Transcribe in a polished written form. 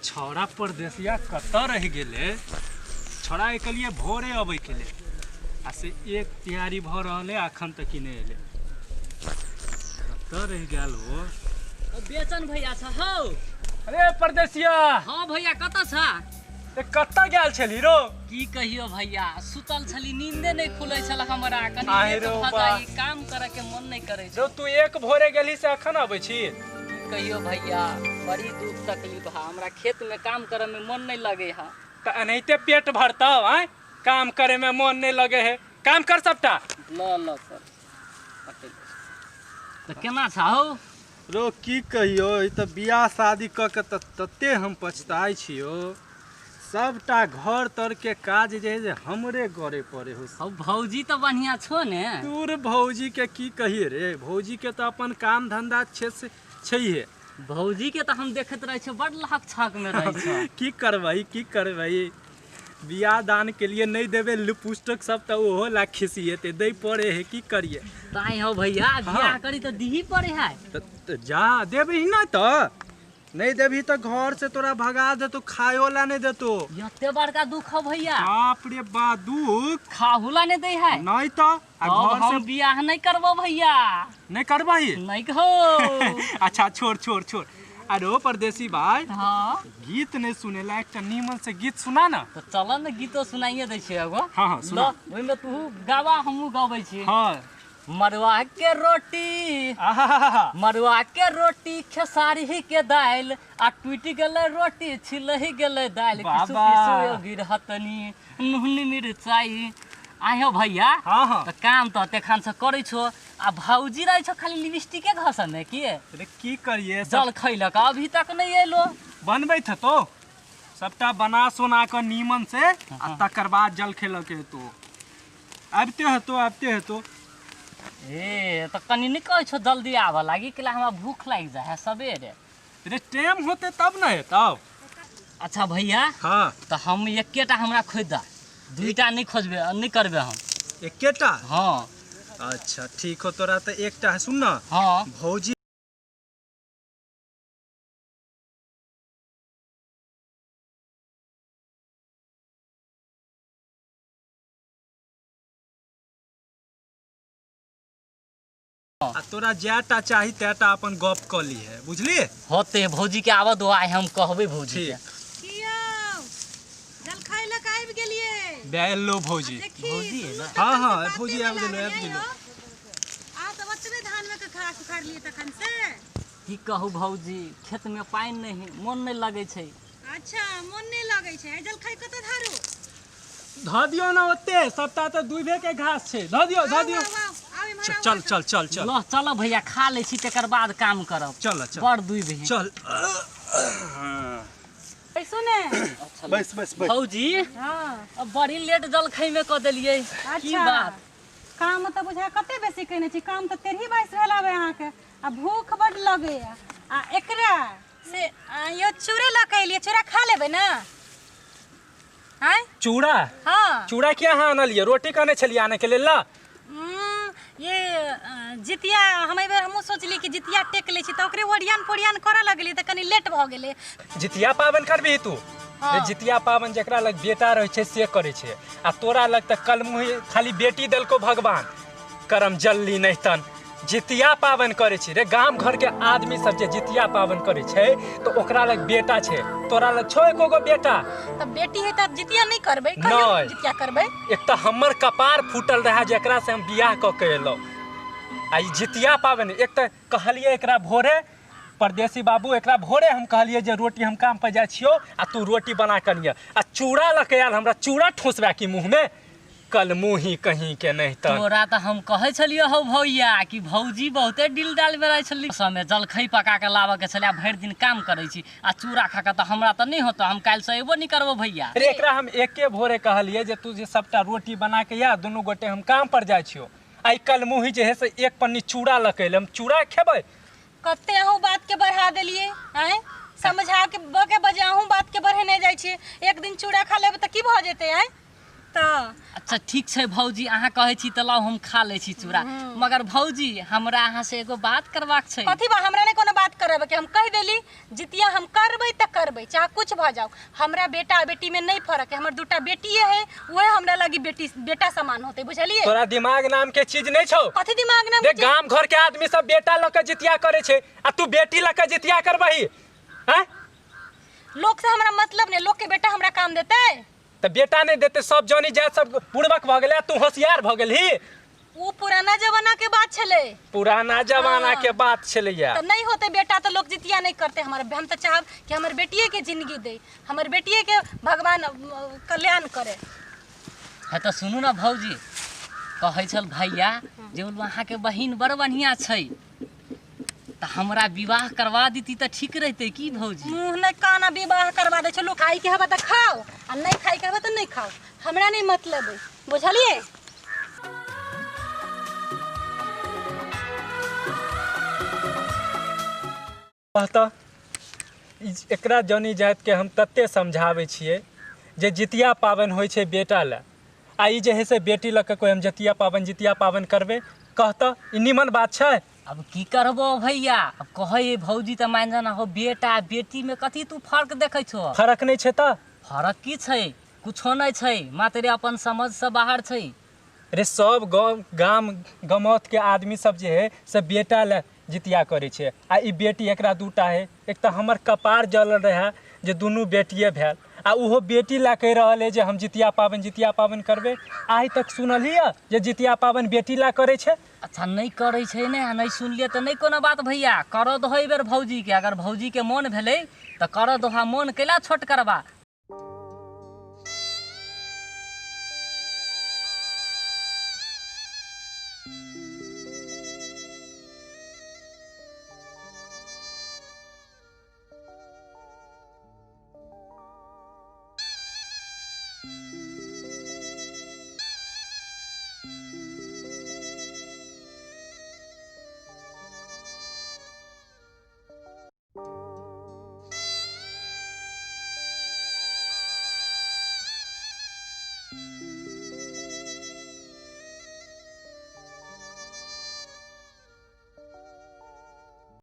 छौड़ा परदेसिया कतऽ रहि गेलै? छौड़ा के लिए भोरे अबै के लेल आ से एक तैयारी भऽ रहल है, अखन तक की नहि एलै, कतऽ रहि गेल हो? बेचन भैया छ हौ। अरे परदेसिया। हाँ भैया, कतऽ छ? ए, कतऽ गेल छली रो? की कहियो भैया, सुतल छली, नींदे नहीं खुलै छल हमरा, कनी आहे लेट रो भऽ बा। जाइ, काम करे के मन नहीं करे रो छै। तू एक भोरे गेली से अखन अबै छी? की कहियो भैया, बड़ी दुख तकलीफ है हमरा, खेत में काम करे में मन नहीं लगे है। तऽ एनाहिते पेट भरतौ? आँय, काम करे में मन नहीं लगे है? काम कर सबटा। ल ल सर, तऽ केना छ हौ? रो की कहियो, ई तऽ बियाह शादी कऽ के तऽ तते हम पछताइ छियो, सबटा घर तर के काज जे है से हमरे करे पड़े हो। हौ भौजी तऽ बढ़िया छो ने? दूर, भौजी के की कहिए रे, भौजी के तऽ अपन काम धंधा छै से छैहे। भौजी के तऽ हम देखैत रहै छियै, बड़ लहक छक में रहै छौ। की करबै, की करबै, बियाह दान के लिए नहि देबै लिपस्टिक सब तऽ ओहो ला खिसिएते, दै पड़े है, की करिए। ताहि हौ भैया, बियाह करी तऽ दीही पड़े है। तऽ जा देबही ना, तऽ नहि देबही तऽ घर से तोरा भगा देतो, खायो ला नहि देतो। एते बड़का दुख हौ भैया? बाप रे बा, दुख। खाहू ला नहीं दै है? नहीं तऽ आ तब घर से हम बियाह नहीं करबो भैया। नहीं करबही? नहीं हो। अच्छा छोड़ छोड़ छोड़। अरे परदेसी भाई। हाँ। गीत नहीं सुनेला, एकटा नीमन से गीत सुना ना। तऽ चल ने, गीतो सुनाइए दै छियै एगो। हाँ, हाँ, सुना। ल, ओहिमे तू गावा, हमहूँ गबै छी। हाँ। मड़ुआ के रोटी, आहा। मड़ुआ के रोटी खेसारी के दालि, आ टूटि गेलै रोटी छिलहि गेलै दालि, किसु बाबा। किसु गिरहतनी नून मिरचाई। आइ हौ भैया। हाँ हाँ। तऽ काम तऽ एखन से करै छो, आ भौजी रहै छो खाली लिपस्टिके घसमे की? अरे की करिए सब। जल खैलक अभी तक नहि एलो। बनबैत हेतो सबटा बना सोना कऽ नीमन से आ तकर बाद जल खेलक हेतो, आबिते हेतो, आबिते हेतो। ए तऽ कनि नहि कहै छो जल्दी आबऽ लागी, कैला हमरा भूख लागि जाइ है सबेरे। रे टाइम होते तब ना हेतौ। अच्छा भैया। हाँ। तऽ हम एकेटा हमरा खोजि दऽ, दुईटा नहि खोजबै, नहि करबै हम। एकेटा? हाँ। अच्छा ठीक हो, तोरा तऽ एकटा है, सुन ना। हाँ। भौजी आ तोरा जएटा चाही तएटा अपन गप कऽ लीहे, बुझली? होते, भौजी के आबऽ दो, आइ हम कहबै भौजी के। ठीक। की यौ, जलखै लऽ कऽ आबि गेलियै? बेलो भौजी। देखी। भौजी सुनू है ना? तखन हाँ, से हाँ, बाते भौजी नहि आबि गेलो, लागल आबि यै गेलो। यौ। अहाँ सब ओतबे धानमे के घास उखाड़लियै तखन से? की कहू भौजी, खेत में पानि नहि है, मोन नहि लगै छै। अच्छा, मोन नहि लगै छै। आइ जलखै कतऽ धारू? धऽ दियौ ने ओते, सबटा तऽ दुइभे के घास छै, धऽ दियौ, धऽ आउ दियौ। आउ आउ आउ इम्हर आउ। चल चल चल चल। ल चल भैया, खा लै छी तकर बाद काम करब। चल चल। बड़ दुइभ है। चल। बैसू ने। बैस बैस बैस। भौजी। हँ। अब बड़ी लेट जलखै में कऽ देलियै की? अच्छा। बात काम तऽ बुझा कते बेसी केने छी, काम तऽ टेढ़ी बाइस भेल आबै अहाँके, आ भूख बड्ड लगैया। आ एकरा से आ, यौ चूड़े लऽ कऽ एलियै, चूड़ा खा लेबै ने आँय? चूड़ा? हाँ। चूड़ा किया अहाँ आनलियै? रोटी कहने छलियै आने के लेल ला। ये जितिया हम एहि बेर हमहूँ सोचली कि जितिया टेक लै छी, तऽ ओकरे ओरियान पोरियान करऽ लगली तऽ कनि लेट भऽ गेलै। जितिया पाबनि करबिही तू? हाँ। रे जितिया पाबनि जकरा लग बेटा रहै छै से करै छै, आ तोरा लग तऽ कलमुही खाली बेटी देलको भगवान, करम जल्ली नहि तन जितिया पाबनि करै छी। रे गाम घरके आदमी सब जे जितिया पाबनि करै छै तऽ ओकरा लग बेटा छै, तोरा लग छौ एको गो बेटा? तऽ बेटी है तऽ जितिया नहि करबै? कहियो नहि। जितिया करबै? एक तऽ हमर कपार फूटल रहए जकरा से हम बियाह कऽ के एलहुँ, आ ई जितिया पाबनि। एक तऽ कहलियै एकरा भोरे, परदेसी बाबू, एकरा भोरे हम कहलियै जे रोटी, हम काम पर जाइ छियौ आ तू रोटी बना कऽ अनिहे, आ चूड़ा लऽ के आयल, हमरा चूड़ा ठोसबा की मुँहमे, कल मुँही कहीं के नहीं तऽ। तोरा तऽ हम कहै छलियै हौ भैया कि भौजी बहुते डील डाल में रहै छली। समय जलखै पका के लाबऽ के छलै, आ भरि दिन काम करै छी आ चूड़ा खा के तऽ हमरा तऽ नहि होतौ, हम काल्हि से अयबो नहि करबो भैया। अरे एकरा हम एके भोरे कहलियै जे तू जे सबटा रोटी बना के या, दुनू गोटे हम काम पर जाइ छियौ, आइ कल मुँही जे है से एक पन्नी चूड़ा लऽ के एलै, हम चूड़ा खेबै? कते अहूँ बातके बढ़ा देलियै आँय, समझा के बके बजे अहूँ बातके बढ़ेने जाइ छियै। एक दिन चूड़ा खा लेबै तऽ की भऽ जेतै आँय? तऽ अच्छा ठीक छै भौजी, अहाँ कहै छी तऽ लाउ हम खा लै छी चूड़ा। मगर भौजी हमरा अहाँ से एगो बात करबाक छै। कथी बा? हमरा नहि कोनो बात करब के, हम कहि देली जितिया हम करबै तऽ करबै, चाहे कुछ भऽ जाओ। हमरा बेटा आ बेटी में नहीं फर्क है, हमर दूटा बेटिए है, वह हमरा लगी बेटी बेटा समान होते, बुझलिए? तोरा दिमाग नाम के चीज नहीं छौ। कथी दिमाग नाम देख, गाम घर के आदमी सब बेटा लऽ के जितिया करे छै आ तू बेटी लऽ के जितिया करबही? हैं? लोक से हमरा मतलब नहीं, लोक के बेटा हमरा काम देते। तऽ बेटा नहीं देते, सब जनी जात सब बुड़बक भऽ गेलै, तू होशियार भऽ गेलही। वो पुराना जमाना के बात छले। पुराना जमाना के बात छलैया। तो नहीं होते बेटा तो लोग जितिया नहीं करते। हमारे हम तो चाहब कि हमर बेटिए के जिंदगी दे, हमर बेटिए के भगवान कल्याण करे। है तऽ सुनू ना भौजी, कहै छल भैया जे बोलू अहाँके बहिन बड़ बढ़िआँ छै, तऽ हमरा विवाह करवा देती तऽ ठीक रहतै की भौजी? मुँह नहि काना विवाह करवा दै छै लोक। खाइ के हबे तऽ खाओ आ नहीं खाइ के हबे तऽ नहीं खाओ, हमरा नहीं मतलब है, बुझलिए? कहता एकरा जनी जात के हम तते समझाबै छियै जे जितिया पाबनि होइ छै बेटा लए, आ ई जे है से बेटी लऽ के कोइ हम जितिया पाबनि जितिया पाबनि करबै, कहता ई निमन बात छै? अब की करबो भैया, अब कहै भौजी तऽ मान जाना हो बेटा बेटी में कथी तू फर्क देखै छो? फर्क नहीं छै तऽ? फर्क की छै? कुछो नहीं छै, मात्र अपन समझ से बाहर छै। रे सब गाम गमौत के आदमी सब जे है से बेटा लए जितिया करै छै, आ ई बेटी एकरा दूटा है। एक तऽ हमर कपार जलल रहै जे दुनू बेटिए भेल, आ ओहो बेटी लए कहि रहल है जे हम जितिया पाबनि जितिया पाबनि करबै। आइ तक सुनलही जे जितिया पाबनि बेटी लए करै छै? अच्छा नहीं करै छै ने, आ नहीं सुनलियै तऽ नहीं कोनो बात भैया, करऽ दहो एहि बेर भौजीके, अगर भौजीके मोन भेलै तऽ करऽ दहो, मोन कैला छोट करबा।